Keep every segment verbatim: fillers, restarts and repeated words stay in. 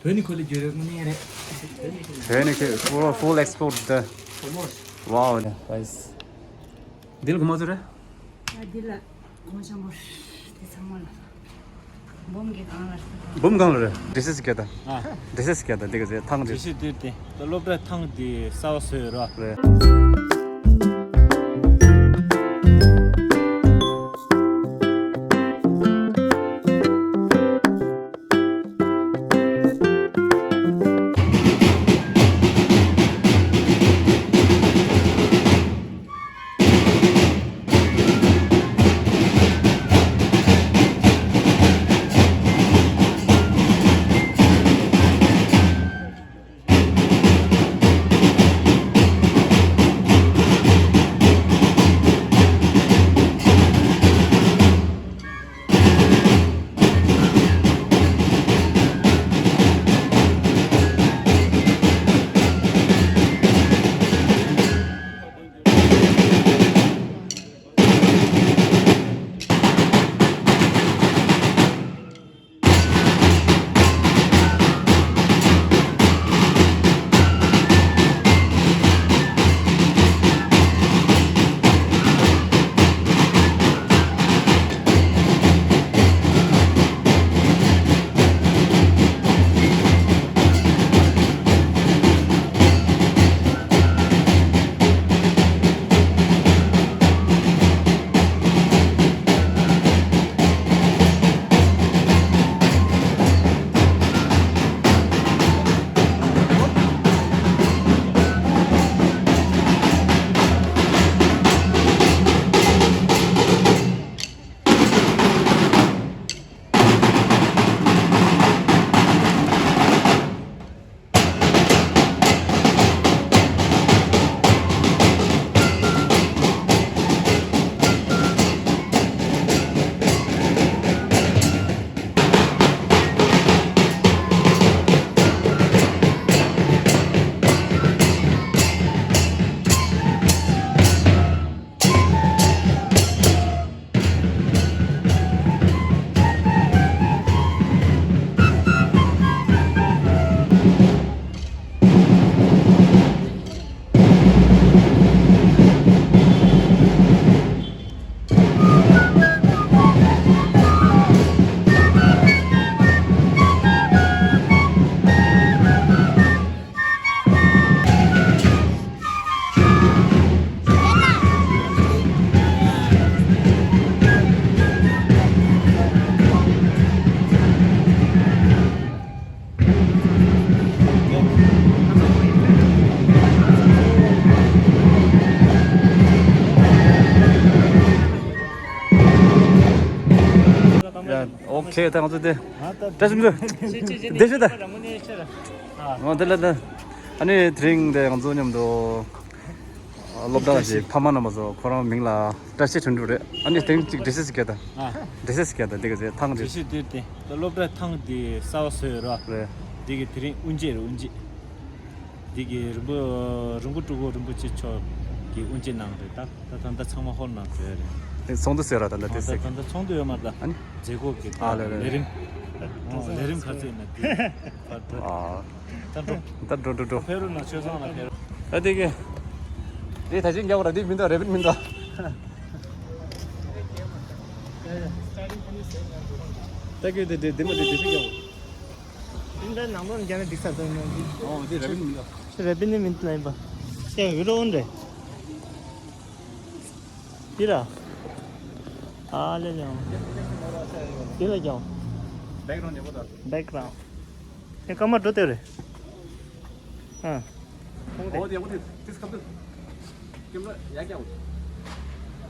བོད་ནས་ཁོ་ལ་བརྗོད་རེད་དངོས་གནས་རེད། བོད་ནས་ཁོ་full full export the. Wow, nice. འདི་ལ་གོ་མ་ཚོད་རེད། ཨ་འདི་ལ་གོང་ཆེན་པོ་དེ་ཚང་མ་ལ་འབུམ་གྱི་གང་ལ་ཟེར། འབུམ་གང་ལ་རེད། འདྲི་སེ་སི་ཀྱ་ད། ཨ་འདྲི་སེ་སི་ཀྱ་ད་འདི་ག་ཟེ་ཐང་འདི། འདྲི་སེ་དེ་དེ་ད་སློབ་གྲྭ་ཐང་དེ་གསར་པ་བཟོས་ཡོད་ར། རེད། ཡ། ཨོ་ཁེ། ད་ང་ཚོ་དེ་བཀྲ་ཤིས་བདེ་ལེགས། དེ་ཤོད་ད། ཨོ་དེ་ལ་ད། ཨ་ནི་དེ་རིང་དེ་ང་ཚོ་མཉམ་དུ་སློབ་གྲྭ་ཞིག་ཕ་མ་རྣམ་པ་ཚོ་ཁོ་རང་མིང་ལ་བཀྲ་ཤིས་དོན་གྲུབ་རེད། ཨ་ནི་དེང་གཅིག་འདྲི་སེ་སི་ཀྱ་ད། ཨ་འདྲི་སེ་སི་ཀྱ་ད་འདི་ག་ཚེ་ཐང་འདི། འདྲི་སེ་དེ་དེ་སློབ་གྲྭ་ཐང་དེ་གསར་པ་བཟོས་ཡོད་ར། རེད། འདི་གི་དེ་རིང་དབུ་འབྱེད་རེད། དབུ་འབྱེད། འདི་གི་རིན་པོ་རིན་པོ་སྤྲུལ་སྐུ་རིན་པོ་ཆེ་མཆོག་གི་དབུ་འབྱེད་གནང་རེད་ད། ད་ད་ལྟ་ཚང་མ་ཧོལ་ནང་འཛུལ་རེད། དེ་ཚོགས་འདུ་ཟེར་ར་ད་ལྟ་དེ་ཨ་ད་ཟེར་ད་གི། ལྟ་ཚོགས་འདུ་ཡོད་མ་རེད་ད། ཨ་ནི། མཛད་སྒོ་གི་ད་ཨ་ལེ་ལེ་ལས་རིམ། ཨོ་ལས་རིམ་ག་ཚོད་ཡིན་ན་དེ། ཨ་ད་འགྲོ། ད་འགྲོ་འགྲོ་འགྲོ། ཕེ་རུ་ན་ཆོས་ཚང་ལ་ཕེ་རུ། ད་དེ་གི། དེ་ད་ཅིང་རྒྱག་ར་དེ་མིན་ད་རེ་བིན་མིན་ད། ད་གི་དེ་དེ་དེ་མ་དེ་དེ་ཤི་རྒྱག། འདི་ནང་ལོགས་ནས་རྒྱག་ན་འགྲིག་ས་ཚོད་ནོ། ཨོ་དེ་རེ་བིན་མིན་ད། རེ་བིན་ནི་མིན་ད་ཡིན་པ། ཀྱང་ཡུ་རོ་འོན་རེད། འདི་ར། ཨ་ལེ་ལེ། འདི་ལ་ཀྱང་། བེག་རོན་ནི་པོ་ད། བེག་རོན། ཨེ་ཀ་མ་འགྲོ་དེ་རེད། ཨ། ཁོང་དེ། ཨོ་དེ་ཡག་པོ་དེ་དེ་སྐབས་དུ། ཀེམ་ར་ཡག་ཀྱག་འོ།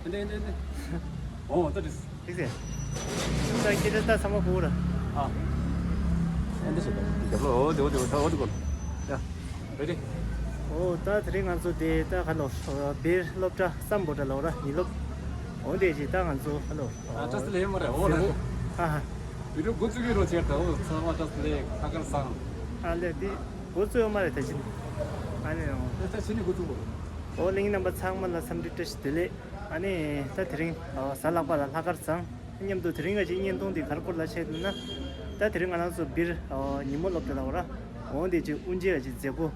ཨེ་འདྲ་ཨེ་འདྲ་ཨེ་འདྲ། ཨོ་ད་དེ། ཐིག་ཚེ། ད་ཁྱེད་ད་ཚང་མ་གོ་ར། ཨ། ཨེ་འདྲ་ཞིག་ད་རྒྱབ་ལོ་ཨོ་དེ་ཨོ་དེ་ཨོ་ད་ཨོ་དེ་གོ། ཡ། རེ་ཌི། ཨོ་ད་དེ་རིང་ང་ཚོ་དེ་ད་ཁ་ལོ། བེར་སློབ་གྲྭ་སམ་བྷོ་ཊ་ལོ་ར་ཉི་སློབ། འོ་དེ་ཅི་ད་ང་ཚོ་ཁ་ལོ། ཨ་བཀྲ་ཤིས་བདེ་ལེགས་མ་རེད་ཨོ་ཟེར་ར། ཨ་ཧ། བི་ཌིའོ་འགོ་བཙུགས་ཀྱི་རོ་ཆེར་ད་ཨོ་ཚང་མ་བཀྲ་ཤིས་བདེ་ལེགས་ལྷག་དཀར་བཟང་། ཨ་ལེ་དེ་འགོ་བཙུགས་ཡོད་མ་རེད་ད་ཅི། ཨ་ནི་ཨོ། ད་ད་ཕྱི་ནས་འགོ་བཙུགས་དགོས། ཨོ་གླིང་རྣམ་པ་ཚང་མ་ལ་འཚམས་འདྲི་བཀྲ་ཤིས་བདེ་ལེགས། ཨ་ནི་ད་དེ་རིང་གཟའ་ལྷག་པ་ལ་ལྷག་དཀར་བཟང་། མཉམ་དུ་དེ་རིང་ག་ཅིག་བརྙན་ཐུང་འདི་ག་རེ་སྐོར་ལ་བྱས་འདུག་ན། ད་ ད་དེ་རིང་ང་རང་ཚོ་སྦིར་ཉིན་མོ་སློབ་གྲྭ་ལ་འོ་ར། འོང་དེ་ཅིག་དབུ་འབྱེད་ཅིག་མཛད་སྒོ། དབུ་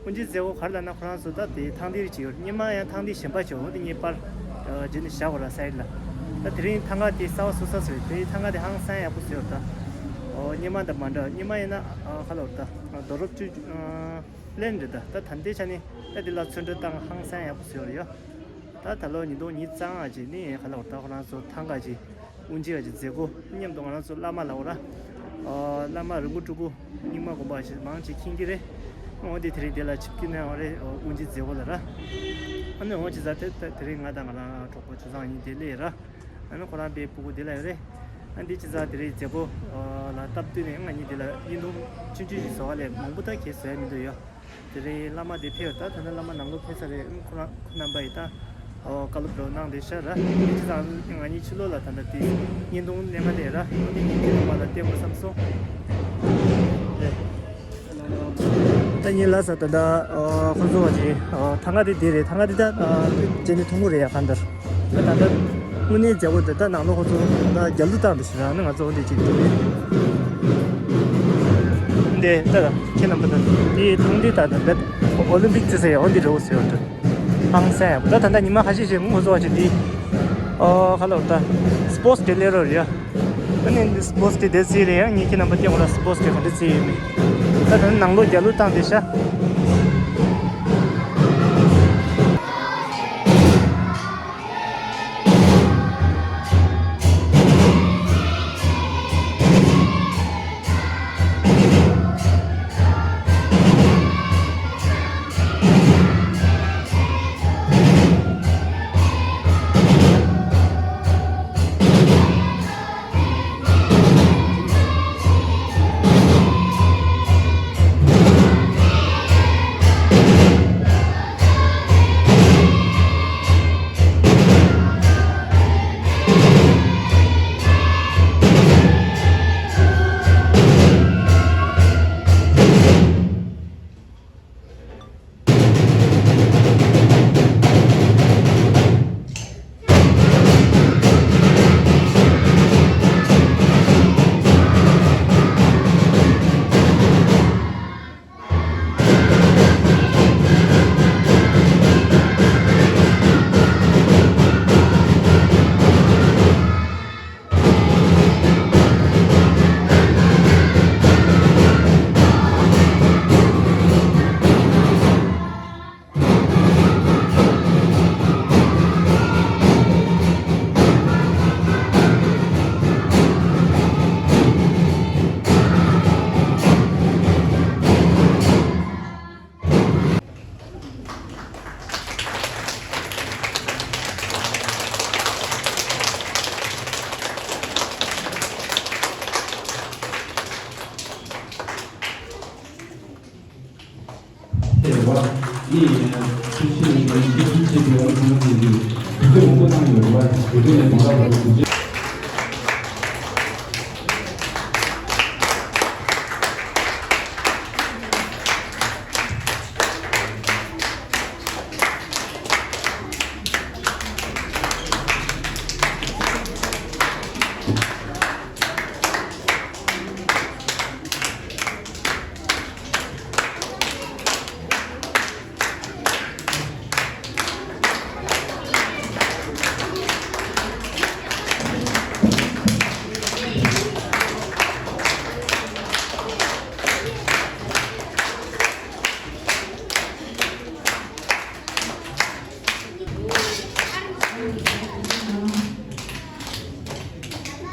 འབྱེད་མཛད་སྒོ་ག་རེ་ལབ་ན། ཁོ་རང་ཚོ་ད་དེ་ཐང་དེ་རིགས་ཅིག་ཡོད། སྔོན་མ་ཡང་ཐང་དེ་གཞན་པ་ཅིག་འོང་དེ་ངས་པར་བརྒྱབ་ནས་བཞག་གོ་ར་སའིཌ་ལ། ད་དེ་རིང་ཐང་ག་དེ་གསར་པ་བཟོ་ས་བཟོས། དེ་ཐང་ག་དེ་ཧང་སང་ཡག་པོ་བཟོས་ཡོད་ད། འོ་སྔོན་མ་དང་མ་འདྲ། སྔོན་མ་ཡིན་ན་ཨ་ག་ལབ་ད། རྡོ་རོབ་ཅིག་ཨ་པི་ལེན་རེད་ད། ད་ད་ལྟའི་ཆ་ནས་ད་དེ་ལ་ཚོན་ཁྲ་བཏང་ཧང་སང་ཡག་པོ་བཟོས་ཡོད་རེད་ཡ། ད་ད་ལོ་ཉིས་སྟོང་ཉི་ཤུ་རྩ་ལྔ་ཅིག་ནས་ག་ལབ་ད། ཁོ་རང་ཚོ་ཐང་ག་ཅིག་དབུ་འབྱེད་ཀྱི་མཛད་སྒོ་མཉམ་དུ་ང་རང་ཚོ་བླ་མ་ལ་འོ་ར། ཨོ་བླ་མ་རི་མགོ་སྤྲུལ་སྐུ་རྙིང་མ་དགོན་པ་ཞིག་མང་ཆེ་མཁྱེན་གྱི་རེད། འོ་དེ་དེ་རིང་དེ་ལ་ཆིབས་བསྒྱུར་གནང་བ་རེད། ཨོ་དབུ་འབྱེད་མཛད་སྒོ་ལ་ར། ཨ་ནི་འོ་ཅི་ཟ་དེ་དེ་རིང་ང་དང་ང་རང་གྲོགས་པོ་ཆུ་བཟང་གཉིས་དེ་སླེབས་ར། ཨ་ནི་ཁོ་རང་པའི་སྤུ་གུ་དེ་ལ་ཡོད་རེད། ཨ་འདི་ཅི་ཟ་དེ་རིང་མཛད་སྒོ་ལ་སྟབས་བསྟུན་ནས་ང་གཉིས་དེ་ལ་བརྙན་ཐུང་ཆུང་ཆུང་ཞིག་བཟོ་བ་ལས་མང་པོ་ད་གས་བཟོ་ཡ་མི་འདུག་ཡ། དེ་རིང་བླ་མ་དེ་ཕེབས་ཡོད་ད། ད་ནི་བླ་མ་ནང་ལོགས་ཕེབས་ས་རེད། ཁོ་རང་ཁོ་རྣམ་པ་ཡིས་ད་ཨོ་བཀའ་སློབ་འགྲོ་གནང་བསྡད་ཤག་ར། དེ་ཅི་ཙང་ང་གཉིས་ཕྱི་ལོགས་ལ་ད་ལྟ་དེ་བརྙན་ཐུང་ལེན་ག་དེ་ར། དེ་ཉིན་དེ་ཐོག་མ་ལ་བལྟས་དགོས་བསམ་སོང་། ད་ཉིན་ལ་ས་ད་ད་ཨོ་ཁོ་ཚོ་བ་ཅི་ཨོ་ཐང་ག་དེ་དེ་རེད། ཐང་ག་དེ་ད་ཨོ་ཅེ་ནི་ཐུང་ངུ་རེད་ཡ། གང་ལྟར། ད་ད་དངོས་གནས་མཛད་སྒོ་དེ་ད་ནང་ལོགས་ཁོ་ཚོ་ད་རྒྱ་ལུ་བཏང་དུ་ཞིག་རང་ནི་ང་ཚོ་འདི་ཅིག་འདུག་འདི་ད་ད་ཁྱེད་རྣམ་པ་ད་འདི་ཐང་འདི་ད་ད་བེད་ཨོ་ལིམ་པིག་ཙི་ཟེར་ཡ་འོ་འདི་རེད་འོ་ཟེར་བ་ད་ཧང་སང་ཡ། ད་ད་ད་ཉི་མ་ཁ་ཤས་ཤིག་ངོ་ཚོ་བ་ཅིག་འདི་ཨོ་ཁ་ལོ་ད་སི་པོར་ཊི་དེ་ལས་རོ་རེད་ཡ། ཨ་ནི་འདི་སི་པོར་ཊི་དེ་ཟེར་རེད་ཡ། ངས་ཁྱེད་རྣམ་པ་སྟེང་འོག་ལ་སི་པོར་ཊི་དེ་ག་འདྲ་ཟེར་ཡོད་མེད། ད་ད་ནང་ལོགས་རྒྱ་ལུ་བཏང་དེ་ཤ།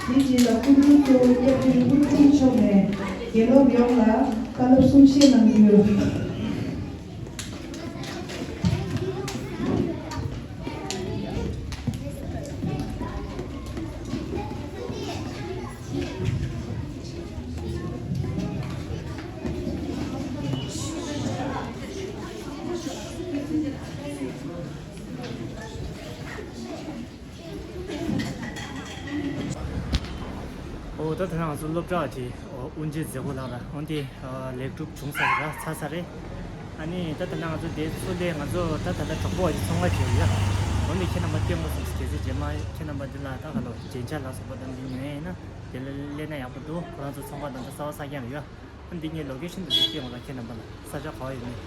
དེ་རྗེས་ལ་སྐུ་མགྲོན་གཙོ་བོ་བསྐྱར་དུ་སྐུ་ཕྲེང་མཆོག་ནས་དགེ་སློབ་ཡོངས་ལ་བཀའ་སློབ་གསུང་བཤད་གནང་རྒྱུ། ཨོ་ད་དེ་ན་ང་ཚོ་སློབ་གྲྭ་དེ་ཨོ་དབུ་འབྱེད་མཛད་སྒོ་ལགས་ར། འོན་ཏེ་ཨ་ལེགས་གྲུབ་བྱུང་ས་རེད་ར། ཚར་ས་རེད། ཨ་ནི་ད་དེ་ན་ང་ཚོ་དེ་ཚོ་ལས་ང་ཚོ་ད་ད་ལྟ་གྲོགས་པོ་བ་ཅིག་ཚོང་ཁང་ཅིག་ཡོད་ཡ། འོ་ནི་ཁྱེད་རྣམ་པ་སྐྱེ་དངོས་སམ་གལ་སྲིད་རྗེས་མ་ཁྱེད་རྣམ་པ་འདི་ལ་ད་ག་ལོ་རྒྱན་ཆ་ལ་སོགས་པ་དང་འདི་ཉོས་ཡིན་ན་དེ་ལ་སླེབས་ན་ཡག་པོ་འདུག་ཁོ་རང་ཚོ་ཚོང་ཁང་དང་ད་གསར་པ་གསར་རྐྱང་རེད་ཡ། ཨ་འདི་ངའི་ལོ་ཀེ་ཤན་དུ་སྐྱེ་འོང་ལ་ཁྱེད་རྣམ་པ་ལ་ས་ཆ་ག་བ་ཡོད་མེད།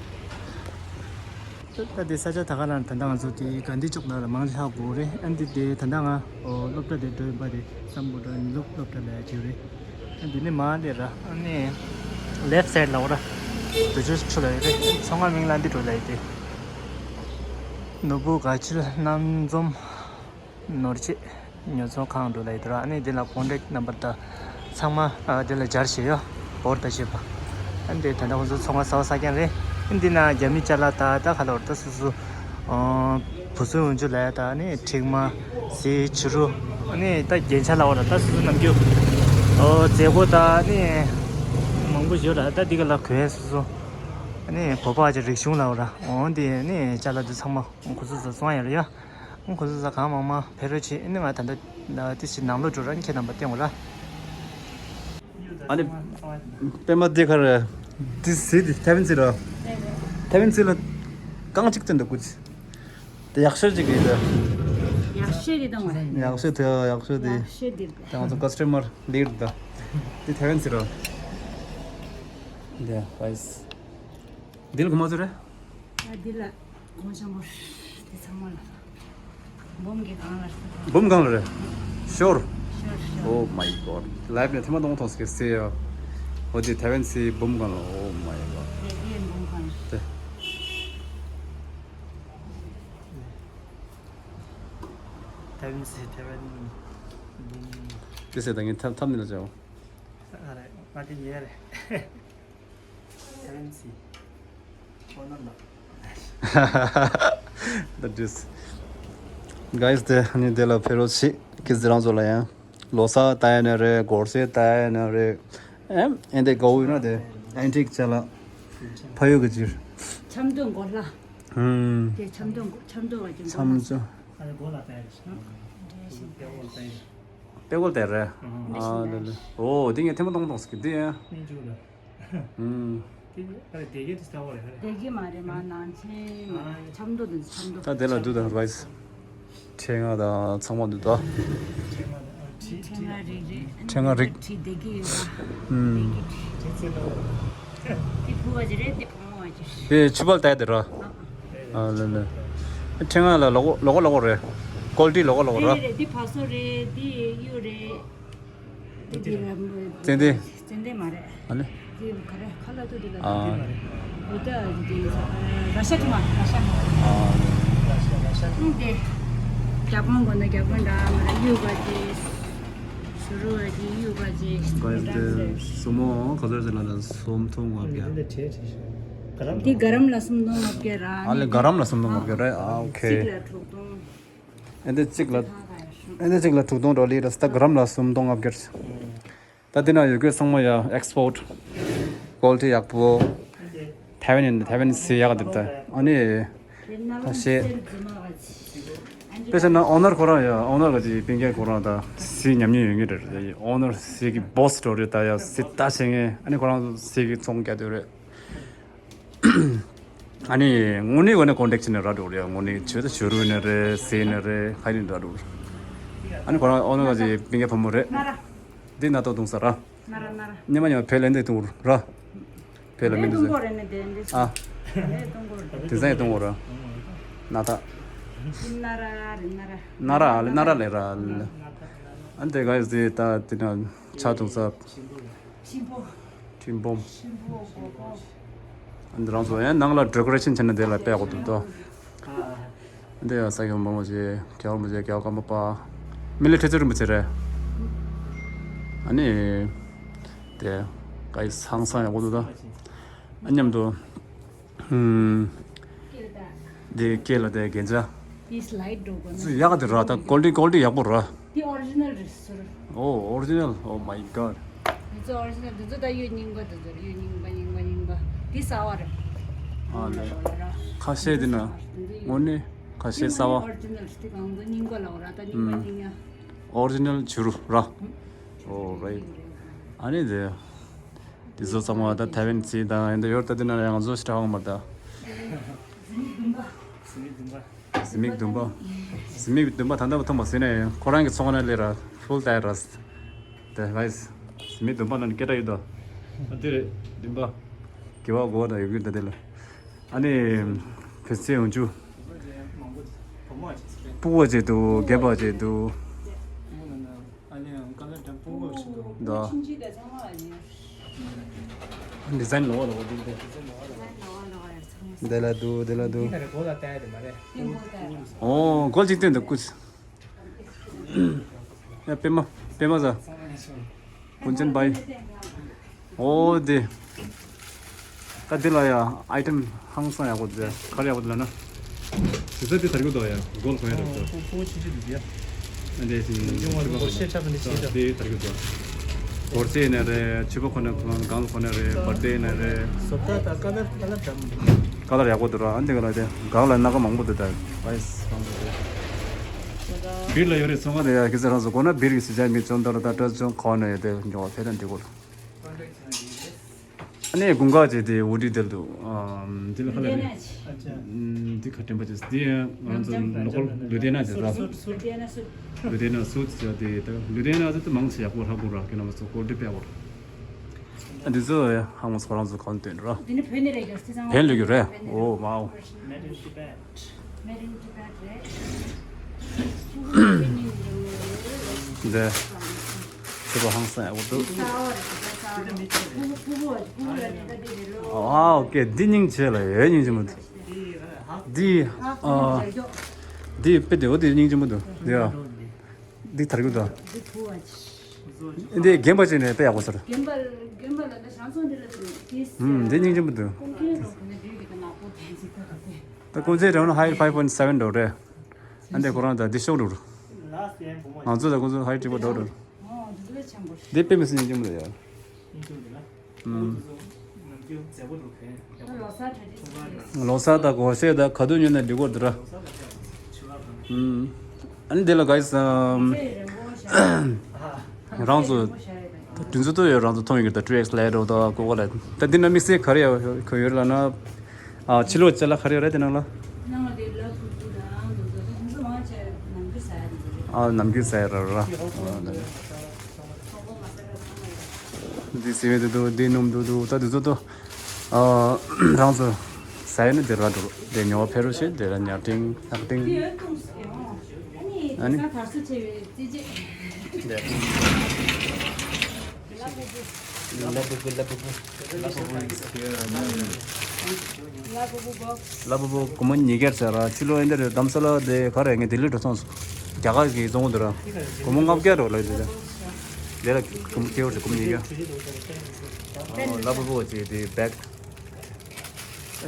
ད་ད་དེ་ས་ཆ་ད་ག་རང་ད་ལྟ་ང་ཚོ་དེ་ག་འདི་ཅོག་ན་ལ་མང་ལྷག་དགོས་རེད། ཨ་འདི་དེ་ད་ལྟ་ང་ཨོ་སློབ་གྲྭ་དེ་འགྲོ་ཡིན་པ་རེད། སམ་བྷོ་ཊ་ནུབ་སློབ་གྲྭ་ལ་ཡ་བྱེད་རེད། ཨ་འདི་ནི་མ་དེ་ར་ཨ་ནི་ལེབ་སའིཌ་ལ་འོ་ར་དུ་ཆུ་ཆུ་ལ་ཡོད་རེད། ཚོང་ཁང་མིང་ལ་འདི་འགྲོ་ལ་ཡོད་དེ། ནོར་བུ་དགའ་ཆེ་རྣམ་འཛོམས་ནོར་ཆེ་ཉོ་ཚོང་ཁང་འགྲོ་ལ་ཡོད་དོ་ར། ཨ་ནི་འདི་ལ་ཀོན་ཊེག་ནམ་བར་དང་ཚང་མ་ཨ་འདི་ལ་སྦྱར་བཞག་ཡོད། བོར་ད་བྱེད་པ། ཨ་འདི་ད་ལྟ་ཁོང་ཚོ་ཚོང་ཁང་གསར་པ་གསར་རྐྱང་རེད། ཨ་འདི་ན་རྒྱ་མི་ཅ་ལག་ད་ད་ག་ལ་བར་ད་སོ་སོ་ཨ་བུ་སུ་འོན་ཆུ་ལ་ད་ཨ་ནི་མཁྲིག་མ་ཟས་བྱུ་རུ་ཨ་ནི་ད་རྒྱན་ཆ་ལ་བར་ད་སོ་སོ་ནམ་རྒྱུན་ཨོ་མཛེས་སྒོ་ད་ཨ་ནི་མང་པོ་ཡོད་ར། ད་འདི་ག་ལ་གོན་སོ་སོ་ཨ་ནི་བོད་པ་ཅིག་རིག་གཞུང་ལ་བར་འོ་འདི་ཨ་ནི་ཅ་ལག་འདི་ཚང་མ་ཁོ་ཚོ་ཚོ་བཙོང་ཡ་རེད་ཡ། ཁོ་ཚོ་ས་གང་མང་མང་ཕེབས་རོགས་བྱེད། ཨ་ནི་ང་ད་ལྟ་ཏི་སི་ནང་ལོགས་འགྲོ་ར། ཁྱེད་རྣམ་པ་སྟོན་དགོས་ར། ཨ་ནི་པད་མ་འདི་ག་རེ། འདི་ཟི་འདི་ཐེ་ཝན་ཟི་ར། ཐེ་ཝན་ཟི་ལ་རྐང་གཅིག་ཙམ་འདུག་གུ་ཅི། དེ་ཡག་ཤོས་ཅིག་གི་ད། ཡག་ཤོས་རེད་དང་བ། ཡག་ཤོས་དེ་ཡག་ཤོས་དེ། ཡག་ཤོས་དེ། ད་ང་ཚོ་ཀ་སི་ཊ་མར་ལིཌ་ད། འདི་ཐེ་ཝན་ཟི་ར། འདི་ཨའི་སི། འདི་ལ་གོ་མ་ཚོད་རེད། ཨ་འདི་ལ་གོང་ཆེན་པོ་དེ་ཚང་མ་ལ་འབུམ་གྱི་གང་ལ་འབུམ་གང་ལ་རེད། ཤོར། ཤོར་ཤོར། Oh my god. ལའིབ་ནས་ཐེངས་མ་སྟོང་མཐོང་སྐད་སེ་ཡ། འོ་དེ་ཐེ་ཝན་སི་འབུམ་གང་ལ། Oh my god. དེ་དེ་འབུམ་གང་ལ། དེ་ཐེ་ཝན་སི་ཐེ་ཝན་འབུམ། དེ་སེ་ད་ངས་ཐབ་ཐབ་ནི་ལ་བྱའོ། ཨ་རེད་ང་དེ་ཉེ་རེད། Currency. Phone number. That is. Guys, དེ་ནི་དེ་ལ་ཕེབས་རོགས་བྱེད། ཀི་ཟི་རང་ཚོ་ལ་ཡང་ལོ་གསར་ལྟ་ཡ་ན་རེད། གོར་སེ་ལྟ་ཡ་ན་རེད། ཨེམ་ཨེ་འདི་གོ་ཡོད་ན་དེ་ཨན་ཊིག་ཅ་ལག་ཕ་ཡུལ་གྱི་ཅིར། ཆབ་མདོ་མགོ་ལྷ། ཧུམ། དེ་ཆབ་མདོ་མགོ་ཆབ་མདོ་བ་ཅིག་མགོ་ལྷ། ཆབ་མདོ། ཨ་རེ་མགོ་ལ་ལྟ་ཡ་རེད། དེ་གོ་ལྟ་ཡ་རེད། པེ་ཀོལ་དེ་རེད། ཨ་ལེ་ལེ། ཨོ་དེ་ངས་ཐེངས་མ་སྟོང་སྟོང་ཟེར་གི་དེ་ཡ། སྨན་བཅོས་ལ། ཨུམ། དེ་ཨ་རེ་དེ་གའི་དེ་ལྟ་བ་རེད། དེ་གའི་མ་རེད་མ་ནང་ཆེན་ཆབ་མདོ་དེ་ཆབ་མདོ། ད་དེ་ལ་འདུག་ད་རའི་སི། ཕྲེང་བ་དང་ཚང་མ་འདུག་ད། ཕྲེང་བ་རིགས་རེད། ཕྲེང་བ་རིགས། དེ་གའི་ཡོད་པ། ཨུམ། དེ་ཕུ་བ་ཅི་རེད་དེ། དེ་ཆུ་བལ་བལྟས་དེ་ར། ཨ་ལེ་ལེ། ཕྲེང་བ་ལ་ལོག་ལོག་ལོག་རེད། ཀོལ་ཊི་ལོག་ལོག་ར། རེད་རེད། འདི་ཕ་སོ་རེད། འདི་གཡུ་རེད། འདི་འདི་ཙན་དན། ཙན་དན་མ་རེད། ཨ་ལེ། འདི་ག་རེ་ཁ་ལ་ཏུ་འདི་ལ། ཨ། འདི་ད་འདི་ར་ཤ་ཁྲི་མ་ར་ཤ། ཨ། འདི་རྒྱ་དཔོན་གོ་ན་རྒྱ་དཔོན་འདྲ་མ་རེད། གཡུ་ག་ཅི། ཞུ་རུ་བ་ཅི་གཡུ་ག་ཅི། ག་ཡིན་ཏེ་སུ་མོ་ག་ཚོད་ཟེར་ལ་ན་སུམ་སྟོང་ལྔ་བརྒྱ། འདི་ག་རམ་ལ་སུམ་སྟོང་ལྔ་བརྒྱ་ར། ཨ་ལེ་ག་རམ་ལ་སུམ་སྟོང་ལྔ་བརྒྱ་རེད། ཨ་ཨོ་ཁེ། གཅིག་ལ་དྲུག་སྟོང་། ཨེ་འདི་གཅིག་ལ་ཨེ་འདི་གཅིག་ལ་དྲུག་སྟོང་འགྲོ་ལི་ར་སྟ་ག་རམ་ལ་སུམ་སྟོང་ལྔ་བརྒྱ། ད་འདི་ན་ཡོད་དགོས་ཚང་མ་ཡ་ཨེག་སི་པོར་ཊི། ཀོལ་ཊི་ཡག་པོ། ཐའེ་ཝན་ཡིན་ཐའེ་ཝན་སི་ཡག་འདི་ད་ཨ་ནི། ཁ་ཤས། དཔེ་བྱས་ན་ཨོ་ནར་ཁོ་རང་ཡ་ཨོ་ནར་ག་ཅིག་སྤུན་ཀྱག་ཁོ་རང་ད་སི་ཉམས་མྱོང་ཡོད་ངེས་རེད། ཨོ་ནར་སི་གི་བོ་སི་འགྲོ་རེད། ད་ཡ་སི་ལྟ་བྱེད་ངེས། ཨ་ནི་ཁོ་རང་སི་གི་ཚོང་རྒྱག་འདོད་རེད། ཨ་ནི་དངོས་གནས་གོ་ནས་ཀོན་ཊེག་བྱས་ནས་ར་འགྲོ་རེད། དངོས་གནས་བྱོས་ད་བྱོས་རུ་ནས་རེད། ཟས་ནས་རེད། ཧ་ནི་ར་འགྲོ་རེད། ཨ་ནི་ཁོ་རང་ཨོ་ནར་ག་ཅིག་སྤུན་ཀྱག་བུ་མོ་རེད། འདི་ན་ཏོ་གཏོང་ས་ར། ན་ར་ན་ར། ཉི་མ་ཉི་མ་བེད་ལ་འདི་གཏོང་ར། བེད་ལ་མི་འདུག་ཟེར། ཨ། འདི་གཏོང་གོ་ར་ནི་འདི་འདི། ཨ། འདི་གཏོང་གོ་ར། དེ་ཚང་ཡང་གཏོང་གོ་ར། ན་ད། ན་ར་རེད་ན་ར། ན་ར་ཨ་ལེ་ན་ར་ལེ་ར་ལེ། ཨ་འདི་ག་ཡོད་ཟེར་ད་དེ་ན་ཆ་གཏོང་ས། ཤིང་ཕོ། ཁྲིམས་སྦོམ། ཁྲིམས་སྦོམ་གོ་གོ། འདི་རང་ཚོ་ཡང་ནང་ལ་ཌེ་ཀོ་རེ་ཤན་བྱས་ནས་དེ་ལ་སྤེལ་དགོས་འདུག་ཏོ། འདི་ཡང་ས་སྐྱ་འབངས་མོ་ཆེ་རྒྱལ་བ་རིན་པོ་ཆེ་རྒྱལ་བ་ཀརྨ་པ། མི་ལ་ཁྲི་ཚོ་རིན་པོ་ཆེ་རེད། ཨ་ནི། དེ། ག་ཡི་སང་སང་ཡག་པོ་འདུག་ཏོ། ཨ་མཉམ་དུ། ཧུམ། འདི་སྐེ་ལ་དེ་རྒྱན་ཆ། འདི་སི་ལའིཌ་འགྲོ་དགོས་ན། ཡག་ག་དེ་ར་ད་ཀོལ་ཊི་ཀོལ་ཊི་ཡག་པོ་ར། འདི་ཨོ་རི་ཇི་ནལ་རེད་ཟེར། Oh original. Oh my god. འདི་ཚོ་ཨོ་རི་ཇི་ནལ། འདི་ཚོ་ད་གཡུ་རྙིང་པ་འདི་ཚོ་རེད། གཡུ་རྙིང་པ་རྙིང་པ་རྙིང་པ། འདི་གསར་པ་རེད། ཨ་ལེ། ཁ་ཤས་འདི་ན་དངོས་གནས་ཁ་ཤས་གསར་པ། ཨོ་རི་ཇི་ནལ་འདི་གང་ཚོ་རྙིང་པ་ལ་འོ་ར་ད་རྙིང་པ་ཨུམ། རྙིང་ཡ། ཨོ་རི་ཇི་ནལ་བྱུ་རུ་ར། Oh right. ཨ་ནི་འདི། འདི་ཚོ་ཚང་མ་ད་ཐའེ་ཝན་སི་དང་ཡིན་ད་ཡོད་ད་འདི་ན་ཡང་ང་ཚོ་ཞིག་གྲགས་འོང་མ་ད། གཟི་མིག་བདུན་པ། གཟི་མིག་བདུན་པ། ཟི་མིག་འདུན་པ་ད་ལྟ་བ་ཐོན་པ་ཟིན་ནས་ཁོ་རང་གི་ཚོང་ཁང་ལས་ར་ཕུལ་ཏའི་ར། དེ་ལ་ཟི་མིག་འདུན་པ་ལ་ནི་སྐད་གྲགས་ཡོད་དོ། ཨ་དེ་རེད་འདུན་པ། དགེ་བ་དགོས་དང་ཡོད་རྒྱུ་འདི་དེ་ལ། ཨ་ནི་བེ་ཚེ་ཡོང་རྒྱུ། སྤུ་གོ་ཅིག་འདུག་རྒན་པ་ཅིག་འདུག་ད། ཌི་ཛའིན་ལོ་ལོ་འདི་འདི། འདི་ལ་འདུག་འདི་ལ་འདུག་ཨོ་གོལ་ཅིག་སྟོན་འདུག་སྐུ། ཡ་པད་མ་པད་མ་ཟ། ཀུན་མཁྱེན་བྷའི། ཨོ་དེ། ད་འདི་ལ་ཡ་ཨའི་ཊེམ་ཧང་སང་ཡག་པོ་འདུག་ག་རེ་ཡག་པོ་འདུག་ལབ་ན། དེ་ཚོ་དེ་དར་གྱི་འདུག་ཡ་གོལ་གོན་ཡ་རེད་ཚོ། ཨོ་ཕོ་ཕོ་ཆུང་ཆུང་འདུག་ཡ། ཨ་འདྲས་ཅིག་ཡིན་ཡོང་བ་ནི་ཕོ་ཤེ་ཆགས་པ་འདི་ཤེས་ཆགས། དེ་དར་གྱི་འདུག་སྒོར་གཞས་ཡིན་ན་རེད། ཕྱུ་པ་གོན་ན་གང་གང་གོན་ན་རེད། བར་ཐི་ཌེ་ཡིན་ན་རེད། བཟོ་ལྟ་དང་ཀ་ལར་ཀ་ལར་འདྲ་མི་འདུག་ཀ་ལར་ཡག་པོ་འདུག་ར། ཨ་འདི་ག་ལ་དེ་གང་ལ་སྣ་ཁ་མང་པོ་འདུག་ད་བྷའི་སི་གང་འདུག་དེ། བིར་ལ་ཡོད་རེད། ཚོང་ཁང་དེ་ཡ་གི་ཚེ་རང་ཚོ་དགོས་ན་བིར་གི་སི་ཇ་མི་ཅོན་ཏར་དང་ཏྲ་ཅོན་ཁོ་ན་ཡོད་དེ་ཉོ་བ་ཕེ་ཏན་འདི་གོ། ཨ་ནི་དགུན་ཁ་བྱས་ཏེ་འོ་འདི་དེར་འདུག་ཨམ། འདི་ལ་ཁ་ལ་རེད། ཨ་ཅག་འདི་ཁ་དྲན་པ་བྱས། འདི་ཡང་ང་ཚོ་ནམ་ལོ་ཀོར་ལུ་དེ་ན་བྱས་ར། ལུ་དེ་ན་སུད་བྱས་ཏེ་ད་ལུ་དེ་ན་སུད་དེ་ད་ལུ་དེ་ན་ཚོ་དེ་མང་ཆེ་ཡག་པོ་ཧ་གོ་ར། ཁྱེད་རྣམ་པ་ཚོ་ཀོར་འདི་སྤེལ་བར། ཨ་འདི་ཚོ་ཡང་ཧ་མོ་ཚོ་ཁོ་རང་ཚོ་གང་སྟོན་ར། འདི་ནི་བོད་ནས་རེད། རྒྱལ་སྲིད་ཚང་བན་ལུ་གུ་རེད། ཨོ་མའོ། Made in Tibet རེད། འདི། ཕྱུ་པ་ཧང་སང་ཡག་པོ་འདུག་ཨ་ཨོ་ཀེ། འདི་སྙིང་རྗེ་ལ་ཡོད། སྙིང་རྗེ་མོ་འདུག་འདི། ཨ། འདི་དཔེ་བདེ་བོ་འདི་སྙིང་རྗེ་མོ་འདུག་འདི་ཨ། འདི་དར་གྱི་འདུག་འདི་རྒན་པ་ཅིག་ནས་དཔེ་ཡག་པོ་ཟེར། རྒན་པ་རྒན་པ་ལ་ད་ཞང་ཚོང་འདི་ལ་དེ། ཨུམ། འདི་སྙིང་རྗེ་མོ་འདུག་ཀུན་མཁྱེན་རོགས་ནས་འདུས་ཀྱི་ད་ནག་པོ་དེ་ཅིག་ད་ག་དེ། ད་ཀུན་མཁྱེན་རང་ལ་ཧའི་ཕའི་ཕོན་སེ་བེན་འགྲོ་རེད། ཨ་འདི་ཁོ་རང་ད་འདི་ཤོག་འགྲོ་རུ། ང་ཚོ་ད་ཁོ་ཚོ་ཧའི་ཊི་བ་འགྲོ་རུ། འདི་དཔེ་མི་སྲིད་སྙིང་རྗེ་མོ་ད་ཡ། ཨུམ། ལོ་གསར་དང་སྒོར་གཞས་དང་ག་དུས་ཉོས་ན་འགྲིག་གོ་འདི་ར། ཨུམ། ཨ་ནི་འདི་ལ་ག་ཡི་སམ། རང་ཚོ། དུས་ཚོད་ཏོ་ཡོད་རང་ཚོ་མཐོང་ཡོད་ཀྱི་ད་ཊུ་ཨེག་སི་ལའེ་རོ་ད་ཀོ་ཀོ་ལའེ། ད་འདི་ན་དམིགས་བསལ་ག་རེ་ཡོད་ཡོད་ལ་ན། ཨ་ཕྱི་ལོགས་ཅ་ལག་ག་རེ་ཡོད་རེད་དེ་ནང་ལ། ནང་ལ་དེ་ལ་ཕུ་ཕུ་དང་འདུག་ད་ཁོང་ཚོ་མང་ཆེ་ནམ་རྒྱུན་ཟ་ཡ་དེ་ཚོ་རེད། ཨ་ནམ་རྒྱུན་ཟ་ཡ་ར་ར། འདི་ཟེར་བའི་དེ་འདུག་འདི་སྣུམ་འདུག་འདུག་ད་དེ་ཚོ་ཏོ། ཨ་རང་ཚོ་ཟ་ཡ་ནི་དེ་ར་འགྲོ་དེ་ཉོ་བ་ཕེ་རོ་ཤེ་དེ་ར་ཉར་ཏིང་ནག་ཏིང་། ཨ་ནི། ལ་བུ་བུ་ལ་བུ་བུ། ལ་བུ་བུ་སྒོར་མོ་ཉིས་བརྒྱ་ཟེར་ར། ཕྱི་ལོ་ཨེ་འདི་རེད། དྷ་རམ་ས་ལ་དེ་ག་རེ་ངས་ལྡི་ལི་འགྲོ་སོང་། རྒྱ་གར་གྱི་རྫོང་དེ་ར། སྒོར་མོ་ལྔ་བརྒྱ་རོ་ལ་དེ་ར། དེ་ལ་སྒོར་མོ་སྐྱེ་བོ་རེད། སྒོར་མོ་ཉིས་བརྒྱ། ལ་བུ་བུ་ཅེ་དེ་བེག་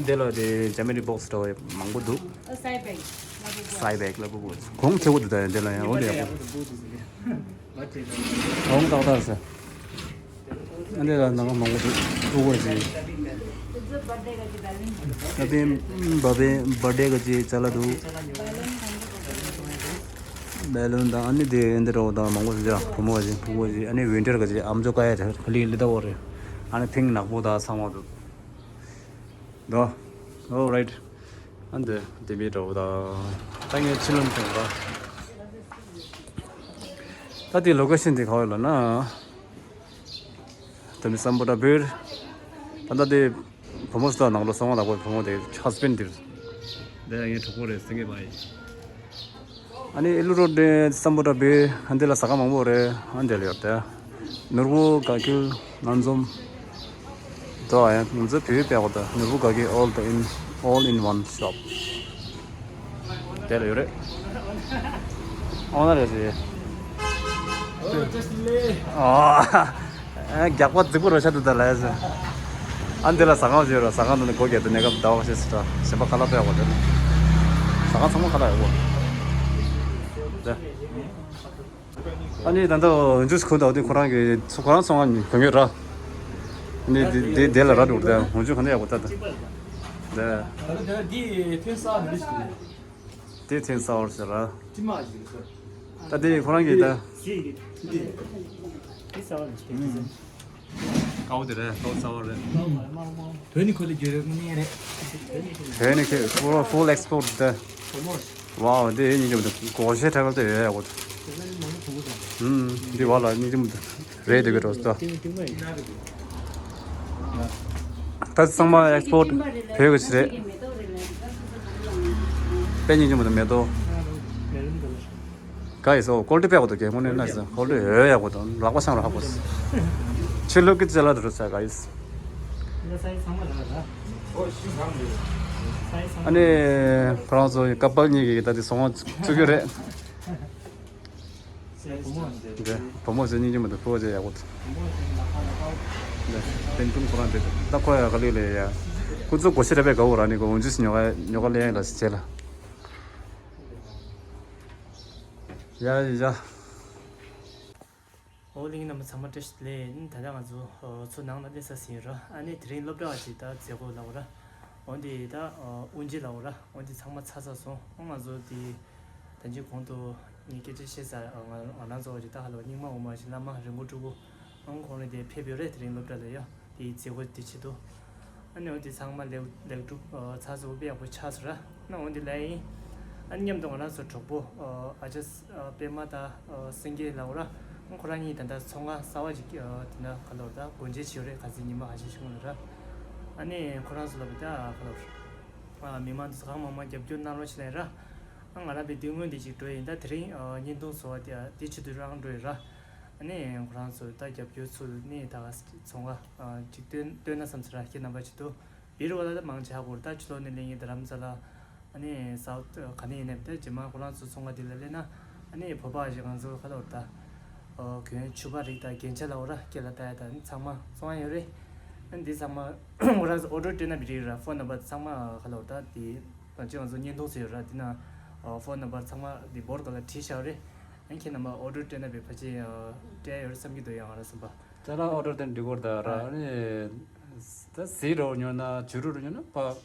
དེ་ལ་དེ་ཇ་མེ་ནི་བོག་སི་འདྲ་བ་མང་པོ་འདུག་སའི་བེག་ལ་བུ་བུ། སའི་བེག་ལ་བུ་བུ། གོང་ཆེ་བོ་འདུག་ད་དེ་ལ་ཡང་འོ་དེ་ཡག་པོ་འདུག་གོང་ཏག་ཏག་ཟེར། ཨ་འདི་ལ་ནང་མང་པོ་འདུག་ཨུ་གོ་ཅི། ད་དེ་བ་བའི་བར་ཐི་ཌེ་ག་ཅི་ཅ་ལག་འདུག་བེ་ལུན་དང་ཨ་ནི་དེ་ཨེ་འདི་འདྲ་བོ་དང་མང་པོ་ཞིག་བྱ། བུ་མོ་ཅི་བུ་མོ་ཅི། ཨ་ནི་ཝིན་ཊར་ག་ཅི་ཨམ་ཅོག་ཀ་ཡ་ཅ་ལི་ལི་ད་བོ་རེད། ཨ་ནི་ཕིང་ནག་པོ་དང་ཚང་མ་འདུག་འདུག་ཨོ་རའིཊ། ཨ་འདི་དེ་མི་འདྲ་བོ་དང་ད་ངས་ཕྱི་ལོགས་ཐོན་པ། ད་དེ་ལོ་ཀེ་ཤན་དེ་ག་བ་ལ་ན། ད་ནི་སམ་བྷོ་ཊ་བིར། ད་ལྟ་དེ་བུ་མོ་སུ་དང་ནང་ལོ་སོང་བ་ལ་བུ་མོ་དེ་ཧ་སི་བྷེན་ཌི་དེ། དེ་ཡང་ངའི་གྲོགས་པོ་རེད་ཟེར་གི་མ་ཡིན། ཨ་ནི་ཨེ་ལུ་རོ་ཌི་སམ་བྷོ་ཊ་བིར། ཨ་འདི་ལ་ཟ་ཁང་མང་པོ་རེད། ཨ་འདི་ལ་ཡོད་དེ། ནོར་བུ་དགའ་སྐྱིད་སྣ་འཛོམས། དོ་ཨ་ཡང་ང་ཚོ་བོད་པའི་སྐད་ད་ནོར་བུ་དགའ་སྐྱིད་all the in all in one shop དེ་ལ་ཡོད་རེད། ཨོ་ན་རེད་རེད། ཨོ། རྒྱག་པ་རྫིག་པོ་རོ་ཤ་དུ་ད་ལ་ཡ་ཟེར། ཨ་འདི་ལ་ཟ་ཁང་ཞིག་ཡོད་ར། ཟ་ཁང་དུ་ནི་སྒོ་རྒྱག་དུ་གནས་སྐབས་ཟླ་བ་ཞེས་སུ་གྲགས་གཞན་པ་ཁ་ལག་པས་འོ་དེ་ནི། ཟ་ཁང་ཚང་མ་ཁ་ལག་ཡོད་གོ། དེ། ཨ་ནི་ད་ལྟ་འོན་ཆུ་ཁོ་ད་འོ་དེ་ཁོ་རང་གི་ཚོ་ཁོ་རང་ཚོང་ཁང་གོན་ཡོད་ར། ཨ་ནི་དེ་དེ་དེ་ལ་ར་འགྲོ་དེ་འོན་ཆུ་ག་འདྲ་ཡག་པོ་ད་ད། དེ། དེ་ཐེན་ས་བར་ཟེར་ར། ད་དེ་ཁོ་རང་གི་ད། དཀའ་བོ་དེ་རེད། དཀའ་བོ་ཚ་བོ་རེད། བོད་ནི་ཁོ་ལ་རྒྱུ་རེད་མིན་རེད། བོད་ནི་ཁོ་ཕུལ་ཕུལ་ཨེག་སི་པོར་ཊི་དེ། ཝའོ། འདི་སྙིང་རྗེ་མོ་འདུག་སྒོར་གཞས་འཁྲབ་སྐབས་དེ་ཡོད་ཡག་པོ་འདུག་ཧུམ། འདི་བ་ལ་སྙིང་རྗེ་མོ་འདུག་རེད་འདུག་གི་འགྲོ་ད། ད་ཚང་མ་ཨེགསི་པོར་ཊི་བོད་ཀྱི་ཆ་རེད། དཔེ་སྙིང་རྗེ་མོ་འདུག་མེ་ཏོག་ག་ཡི་སོ་ཀོལ་ཏི་དཔེ་ཡག་པོ་འདུག་གད་མོ་ནས་ན་ཟེར་ཀོལ་ཏི་ཡོད་ཡག་པོ་འདུག་ལག་པ་འཆང་རོགས་ཧ་གོ་སོང་། ཆེ་ལུགས་ཀྱི་ཅ་ལག་འདུག་ཟེར་ག་ཡི་སོ། ཨ་ནི་ཁོ་རང་ཚོ་ཀ་པལ་གཉིས་ཀྱིས་ད་དེ་སོང་བ་བཙུགས་ཀྱི་རེད། བུ་མོ་ཟེར་སྙིང་རྗེ་མི་འདུག་བུ་མོ་ཟེར་ཡག་པོ་འདུག་བསྟན་ཀྲུང་ཁོ་རང་དེ་ད་ཁོ་ཡ་ག་ལེ་ལེ་ཡ། ཁོ་ཚོ་སྒོར་གཞས་རེ་བས་དགའ་བོ་ར་ནི་གོ་འུན་ཇུས་ཉོ་ག་ཉོ་ག་ལེན་ལ་བྱེད་ལ། ཡ་ཡ། ཨོ་གླིང་རྣམ་པ་ཚང་མ་བཀྲ་ཤིས་བདེ་ལེགས། ད་ལྟ་ང་ཚོ་ཨོ་ཚོ་ནང་ལ་སླེབས་ས་ཟིན་ཡོད་ར། ཨ་ནི་དེ་རིང་སློབ་གྲྭ་བ་ཅིག་ད་མཛད་སྒོ་ལབ་ར། འོན་ཏེ་ད་ཨོ་དབུ་འབྱེད་ལབ་ར། འོན་ཏེ་ཚང་མ་ཚར་ཚར་སོང་། ཨོ་ང་ཚོ་དེ་ད་ཅི་གོང་དུ་ངས་སྐད་ཆ་བཤད་ས་ང་ང་རང་ཚོ་བ་ཅིག་ད་ཧ་ལོ་རྙིང་མ་འོ་མ་ཞིག་བླ་མ་རིན་པོ་སྤྲུལ་སྐུ། ཨང་ཁོང་རེ་དེ་ཕེབས་ཡོད་རེད། དེ་རིང་སློབ་གྲྭ་ལ་ཡོད། དེའི་མཛད་སྒོ་དེ་ཆེད་དུ། ཨ་ནི་འོ་དེ་ཚང་མ་ལེགས་ལེགས་གྲུབ་ཚར་སོང་། དཔེ་ཡག་པོ་ཆགས་སོང་ར། ཨ་ནི་འོ་དེ་ལ་ཡིན། ཨ་ནི་མཉམ་དུ་ང་རང་ཚོ་གྲོགས་པོ་ཨ་ཅག་པད་མ་དང་སེང་གེ་ལབ་ར། ཁོ་རང་གཉིས་ད་ལྟ་ཚོང་ཁང་གསར་བ་ཅིག་དེ་ན་ག་ལོར་ད་སྒོ་འབྱེད་བྱེད་ཡོད་རེད། ཁ་སང་ཉི་མ་ཁ་ཤས་ཤིག་སྔོན་ལ་ར། ཨ་ནི་ཁོ་རང་ཚོ་ལ་བུ་ད་ག་ལོར་མི་མང་ཚོ་གང་མང་མང་རྒྱབ་སྐྱོར་གནང་རོགས་བྱེད་ལེ་ར། ཨ་ང་རང་པའི་དུས་སྔོན་དེ་ཅིག་འགྲོ་ཡིན། ད་དེ་རིང་བརྙན་ཐུང་བཟོ་བ་དེ་དེ་ཆེད་དུ་རང་འགྲོ་ཡིན་ར། ཨ་ནི་ཁོ་རང་ཚོ་ད་རྒྱབ་སྐྱོར་ཚུལ་ནི་ད་ཚོང་ཁ་ཅིག་སྟོན་སྟོན་ན་བསམ་ཚུལ་ར་ཁྱེད་རྣམ་པ་ཆེད་དུ། བིར་བ་ལ་ད་མང་ཆེ་ཧ་གོ་ར། ད་ཕྱི་ལོགས་ནས་སླེབས་མཁན་རྡ་རམ་ས་ལ་ཨ་ནི་སའུ་ཐི་ག་ནས་ཡིན་ནའི་ད་རྗེས་མ་ཁོ་རང་ཚོ་ཚོང་ཁ་དེ་ལ་སླེབས་ན་ཨ་ནི་བོད་པ་ཞིག་ང་ཚོ་ཁ་ལོར་ད་གོན་ཕྱུ་པ་རིགས་དང་རྒྱན་ཆ་ལ་འོ་ར་སྐེ་ལ་བཏགས་ཡ་ད་ཨ་ནི་ཚང་མ་བཙོང་ཡ་ཡོད་རེད། ཨ་ནི་འདི་ཚང་མ་ཁོ་རང་ཚོ་ཨོ་ཌར་སྤྲད་ན་བི་རིགས་ར། ཕོན་ནམ་བར་ཚང་མ་ཁ་ལོར་ད་དེ་ད་ཅི་ང་ཚོ་བརྙན་ཐུང་ཟེར་ཡོད་ར། དེ་ན་ཕོན་ནམ་བར་ཚང་མ་དེ་བོར་ག་ལ་བྲིས་བཞག་རེད། ཨ་ནི་ཁྱེད་རྣམ་པ་ཨོ་ཌར་སྤྲད་ན་བི་ཕལ་ཆེར་སྤྲད་ཡོད་རེད་བསམ་གྱི་འདུག་ཡང་ང་རང་བསམ་པ། ཅ་ལག་ཨོ་ཌར་དེ་འབྲི་དགོས་རེད་ད་ར། ཨ་ནི་ད་གཟིགས་རོགས་ཉོ་ན་བྱུ་རུ་རུ་ཉོ་ན་ཕ་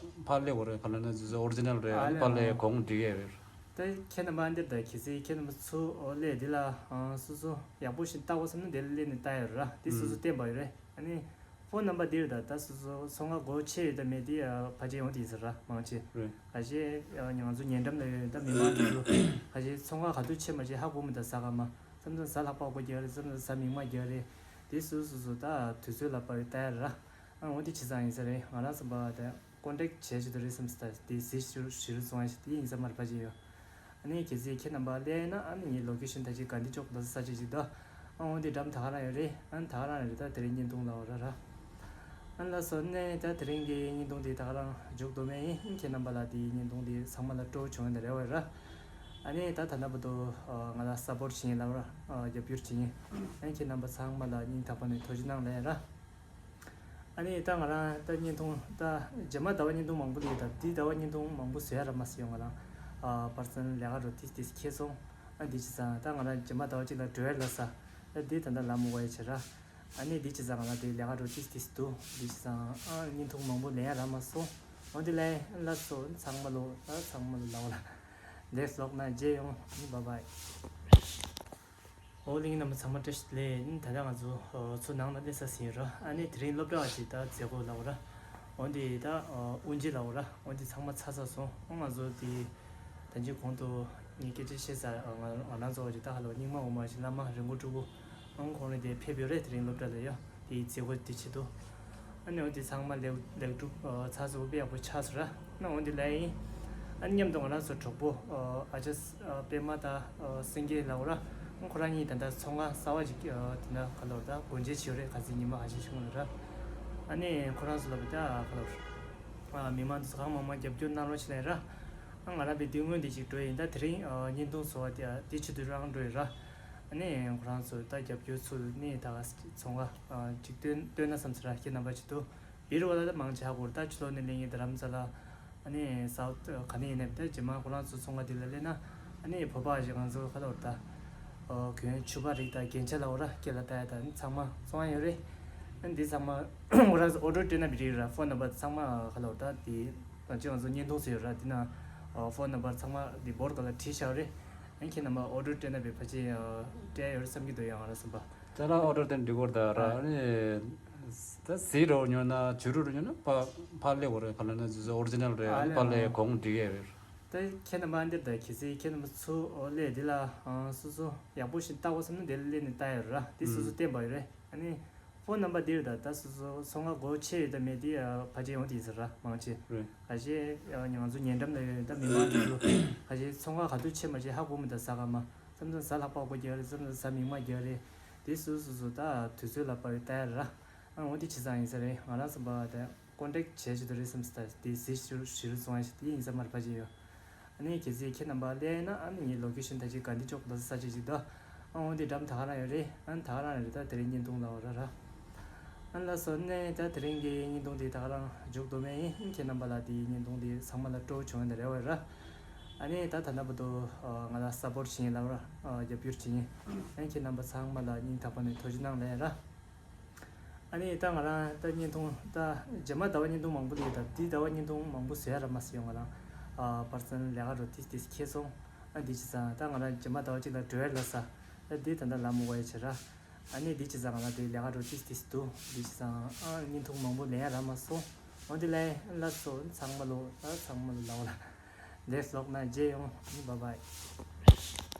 ཕ་ལེ་གོ་རེད། ག་ལ་ན་ཇུ་ཇུ་ཨོ་རི་ཇི་ནལ་རེད། ཨ་ནི་ཕ་ལེ་གོང་འགྲིག་ཡས་རེད། ད་ཁྱེད་རྣམ་པ་འདིར་ད་གལ་སྲིད་ཁྱེད་རྣམ་པ་ཚོ་ཨོ་ལེ་འདི་ལ་སོ་སོ་ཡག་པོ་ཞིག་ལྟ་དགོས་བསམ་ན་འདིར་སླེབས་ནས་ལྟ་ཡོད་ར། འདི་སོ་སོ་བསྟན་པ་ཡོད་རེད། ཨ་ནི་ཕོན་ནམ་བར་འདིར་ད་ད་སོ་སོ་ཚོང་ཁང་སྒོ་ཕྱེ་ཡོད་ད་མེད་དེ་ཕལ་ཆེར་ཡོང་དེ་ཡིན་ས་ར་མང་ཆེ་རེད། ཁ་ཤས་ང་ཚོ་ཉེ་འགྲམ་ལ་ཡོད་ད་མི་མང་དེ་ཚོ་ཁ་ཤས་ཚོང་ཁང་ག་དུས་ཕྱེ་མ་ཕྱེ་ཧ་གོ་མི་ད་ཟ་ག་མ། མཚམས་མཚམས་གཟའ་ལྷག་པ་དགོས་རྒྱག་རེད། མཚམས་མཚམས་གཟའ་མིག་དམར་རྒྱག་རེད། དེ་སོ་སོ་སོ་ད་དུས་ཚོད་ལ་བབས་ཡོད་ལྟ་ཡ་ར། ཨ་འོ་དེ་བྱས་ཙང་ཡིན་ས་རེད། ང་རང་བསམ་པ་དེ་ཀོན་ཊེག་བྱས་ཆེད་དུ་རེད་བསམ་ས་ད་དེ་གཟིགས་ཞུ་ཞུ་རུ་སོང་ཡ་ཞིག་དེ་ཡིན་ས་མ་རེད་ཕལ་ཆེར་ཡོད། ཨ་ནི་གལ་སྲིད་ཁྱེད་རྣམ་པ་སླེབས་ན་ཨ་ནི་ངའི་ལོ་ཀེ་ཤན་ད་ཅི་ག་འདི་ཅོག་ད་ས་ཆ་ཅིག་ད། ཨ་འོ་དེ་འགྲམ་ད་ག་རང་ཡོད་རེད། ཨ་ནི་ད་ག་རང་རེད། ད་དེ་རིང་བརྙན་ཐུང་ལ་འོ་ར་ར། ཨ་ལ་སོ་ནས་ད་དེ་རིང་གི་བརྙན་ཐུང་དེ་ད་ག་རང་མཇུག་བསྡོམས་ཡིན། ཁྱེད་རྣམ་པ་ལ་དེའི་བརྙན་ཐུང་དེ་ཚང་མ་ལ་སྤྲོ་བོ་བྱུང་ཡོད་ན་རེ་བ་ར། ཨ་ནི་ད་ད་ལྟ་བར་དུ་ང་ལ་སཔོར་ཊི་བྱེད་མཁན་ལབ་ར། རྒྱབ་སྐྱོར་བྱེད་མཁན། ཨ་ནི་ཁྱེད་རྣམ་པ་ཚང་མ་ལ་སྙིང་ཐག་པ་ནས་ཐུགས་རྗེ་གནང་ལབ་ཡ་ར། ཨ་ནི་ད་ང་རང་ད་བརྙན་ཐུང་ད་རྗེས་མ་ཟླ་བ་བརྙན་ཐུང་མང་པོ་སླེབས་ད་འདི་ཟླ་བ་བརྙན་ཐུང་མང་པོ་བཟོ་ཡ་ར་མ་ཟེར་ཡོང་ང་རང་ཨ་པར་སོ་ནལ་ལས་ཀ་རུ་ཏིས་ཏིས་ཁེལ་སོང་། ཨ་འདི་བྱས་ཙང་ད་ང་རང་རྗེས་མ་ཟླ་བ་གཅིག་ལ་འགྲོ་ཡ་ལ་ས་ད་འདི་ད་ལྟ་ལ་མོ་བ་ཡ་བྱེད་ར། ཨ་ནི་འདི་བྱས་ཙང་ང་རང་དེ་ལས་ཀ་རུ་ཏིས་ཏིས་འདུག་འདི་བྱས་ཙང་ཨ་བརྙན་ཐུང་མང་པོ་ལེན་ཡ་ར་མ་སོང་། འོ་འདི་ལ་ལ་སོ་ཚང་མ་ལོ་ད་ཚང་མ་ལོ་ལ་བ་ལ་ལེགས་ལོག་ན་རྗེས་ཡོང་། བཱའི་བཱའི། ཨོ་གླིང་རྣམ་པ་ཚང་མ་བཀྲ་ཤིས་བདེ་ལེགས། ད་ལྟ་ང་ཚོ་ཚོ་ནང་ལ་སླེབས་ས་ཟིན་ཡོད་ར། ཨ་ནི་དེ་རིང་སློབ་གྲྭ་བ་ཅིག་ད་མཛད་སྒོ་ལབ་ར། འོ་འདི་ད་དབུ་འབྱེད་ལབ་ར། འོ་འདི་ཚང་མ་ཚར་ཚར་སོང་། ཨ་ང་ཚོ་དེ་ད་ཅི་གོང་དུ་ངས་སྐད་ཆ་བཤད་ས་ང་ང་རང་ཚོ་བ་ཅིག་ད་ཧ་ལོ་རྙིང་མ་འོ་མ་ཞིག་བླ་མ་རིན་པོ་སྤྲུལ་སྐུ། ཨང་ཁོང་རེ་དེ་ཕེབས་ཡོད་རེད། དེ་རིང་སློབ་གྲྭ་ལ་ཡོད། དེའི་མཛད་སྒོ་དེ་ཆེད་དུ། ཨ་ནི་འོ་དེ་ཚང་མ་ལེགས་ལེགས་གྲུབ་ཚར་སོང་། དཔེ་ཡག་པོ་ཆགས་སོང་ར། ཨ་འོ་དེ་ལ་ཡིན། ཨ་ནི་མཉམ་དུ་ང་རང་ཚོ་གྲོགས་པོ་ཨ་ཅག་པད་མ་དང་སེང་གེ་ལབ་ར། ཁོ་རང་གཉིས་ད་ལྟ་ཚོང་ཁང་གསར་བ་ཅིག་དེ་ན་ག་ལོར་ད་སྒོ་འབྱེད་བྱེད་ཡོད་རེད། ཁ་སང་ཉི་མ་ཁ་ཤས་ཤིག་སྔོན་ལ་ར། ཨ་ནི་ཁོ་རང་ཚོ་ལ་བུ་ད་ག་ལོར་མི་མང་དེ་ཚོ་གང་མང་མང་རྒྱབ་སྐྱོར་གནང་རོགས་བྱེད་ལེ་ར། ཨ་ང་རང་པའི་དུས་སྔོན་དེ་ཅིག་འགྲོ་ཡིན། ད་དེ་རིང་བརྙན་ཐུང་བཟོ་བ་དེ་དེ་ཆེད་དུ་རང་འགྲོ་ཡིན་ར། ཨ་ནི་ཁོ་རང་ཚོ་ད་རྒྱབ་སྐྱོར་ཚུལ་ནི་ད་ཚོང་ཁ་ཅིག་སྟོན་སྟོན་ན་བསམ་ཚུལ་ར་ཁྱེད་རྣམ་པ་ཆེད་དུ། བིར་བ་ལ་ད་མང་ཆེ་ཧ་གོ་ར། ད་ཕྱི་ལོགས་ནས་སླེབས་མཁན་རྡ་རམ་ས་ལ་ཨ་ནི་སའུ་ཐི་ག་ནས་ཡིན་ནའི་ད་རྗེས་མ་ཁོ་རང་ཚོ་ཚོང་ཁ་དེ་ལ་སླེབས་ན་ཨ་ནི་བོད་པ་ཞིག་ང་ཚོ་ཁ་ལོར་ད་གོན་ཕྱུ་པ་རིགས་དང་རྒྱན་ཆ་ལ་འོ་ར་སྐེ་ལ་བཏགས་ཡ་ད་ཨ་ནི་ཚང་མ་བཙོང་ཡ་ཡོད་རེད། ཨ་ནི་འདི་ཚང་མ་ཁོ་རང་ཚོ་ཨོ་ཌར་སྤྲད་ན་བི་རིགས་ར། ཕོན་ནམ་བར་ཚང་མ་ཁ་ལོར་ད་དེ་ད་ཅི་ང་ཚོ་བརྙན་ཐུང་ཟེར་ཡོད་ར། དེ་ན་ཕོན་ནམ་བར་ཚང་མ་དེ་བོར་ག་ལ་བྲིས་བཞག་རེད། ཨ་ནི་ཁྱེད་རྣམ་པ་ཨོ་ཌར་སྤྲད་ན་བི་ཕལ་ཆེར་སྤྲད་ཡོད་རེད་བསམ་གྱི་འདུག་ཡང་ང་རང་བསམ་པ། ཅ་ལག་ཨོ་ཌར་དེ་འབྲི་དགོས་རེད་ད་ར། ཨ་ནི་ད་གཟིགས་རོགས་ཉོ་ན་བྱུ་རུ་རུ་ཉོ་ན་ཕ་ཕ་ལེ་གོ་རེད། ག་ལ་ན་ཇུ་ཇུ་ཨོ་རི་ཇི་ནལ་རེད། ཨ་ནི་ཕ་ལེ་གོང་འགྲིག་ཡས་རེད། ད་ཁྱེད་རྣམ་པ་འདིར་ད་གལ་སྲིད་ཁྱེད་རྣམ་པ་ཚོ་ཨོ་ལས་འདི་ལ་ཨང་སོ་སོ་ཡག་པོ་ཞིག་ལྟ་དགོས་བསམ་ན་འདི་ལ་སླེབས་ནས་ལྟ་ཡ་ར། འདི་སོ་སོ་བསྟན་པ་ཡོད་རེད། ཨ་ནི་ཕོན་ནམ་པར་འདིར་ད་ད་སོ་སོ་ཚོང་ཁང་སྒོ་ཕྱེ་ཡོད་ད་མེད་དེ་ཕལ་ཆེར་ཡོང་དེ་ཟེར་ར་མང་ཆེ། རེད། ཁ་ཤས་ང་ཚོ་ཉེ་འགྲམ་ལ་ཡོད་ད་མི་མང་དེ་ཚོ་ཁ་ཤས་ཚོང་ཁང་ག་དུས་ཕྱེ་མ་ཕྱེ་ཧ་གོ་མི་ད་ཟ་ག་མ་བསམ་ཚང་ཟ་ལྷག་པ་གོ་རྒྱག་རེད། བསམ་ཚང་ཟ་མིག་མ་རྒྱག་རེད། དེ་སོ་སོ་སོ་ད་དུས་ཚོད་ལ་བབ་ཡོད་ལྟ་ཡ་ར། ཨ་འོ་དེ་བྱས་ཙང་ཡིན་ས་རེད། ང་རང་བསམ་པ་ད་ཀོན་ཊེག་བྱས་བྱེད་དུ་རེད་བསམ་སྟེ་དེ་གཟིགས་ཞུ་ཞུ་རུ་སོང་ཡ་ཞིག་དེ་ཡིན་ས་མར་ཕ་ཅིག་ཡོད། ཨ་ནི་གལ་སྲིད་ཁྱེད་རྣམ་པ་སླེབས་ན་ཨ་ནི་ངའི་ལོ་ཀེ་ཤན་ད་ཅིག་ག་འདི་ཅོག་ལ་ས་ཆ་ཞིག་འདུག་ཨ་འོ་དེ་འགྲམ་ད་ག་རང་ཡོད་རེད། ཨ་ནི་ད་ག་རང་རེད། ད་དེ་རིང་བརྙན་ཐུང་ལ་འོ་ར་ར། ཨ་ལ་སོ་ནས་ད་དེ་རིང་གི་བརྙན་ཐུང་དེ་ད་ག་རང་མཇུག་བསྡོམས་ཡིན། ཁྱེད་རྣམ་པ་ལ་དེའི་བརྙན་ཐུང་དེ་ཚང་མ་ལ་སྤྲོ་བྱུང་ཡོད་ན་རེ་བ་ར། ཨ་ནི་ད་ད་ལྟ་བར་དུ་ང་ལ་སབ་པོར་བྱེད་ཡིན་ལབ་ར་རྒྱབ་སྐྱོར་བྱེད་ཡིན། ཨ་ནི་ཁྱེད་རྣམ་པ་ཚང་མ་ལ་སྙིང་ཐག་པ་ནས་ཐུགས་རྗེ་གནང་ལབ་ཡ་ར། ཨ་ནི་ད་ང་རང་ད་བརྙན་ཐུང་ད་རྗེས་མ་ཟླ་བ་བརྙན་ཐུང་མང་པོ་ལས་ད་འདི་ཟླ་བ་བརྙན་ཐུང་མང་པོ་བཟོ་ཡ་ར་མ་ཟེར་ཡོང་ང་རང་ཨ་པར་སོ་ནལ་ལས་ཀ་རོ་ཏིས་ཏིས་ཁེ་སོང་། ཨ་འདི་བྱས་ཙང་ད་ང་རང་རྗེས་མ་ཟླ་བ་གཅིག་ལ་འགྲོ་ཡ་ལ་ས་ད་འདི་ད་ད་ལ་མོ་བ་ཡ་བྱེད་ར། ཨ་ནི་འདི་བྱས་ཙང་ང་རང་འདི་ལས་ཀ་རོ་ཏིས་ཏིས་འདུག་འདི་བྱས་ཙང་ཨ་བརྙན་ཐུང་མང་པོ་ལེན་ཡ་ར་མ་སོང་། འོ་འདི་ལས་ལ་སོ་ཚང་མ་ལོ་ད་ཚང་མ་ལོ་ལའོ་ལ་འདས་ལོག་ན་རྗེས་ཡོང་། ཨ་ནི་བཱའི་བཱའི།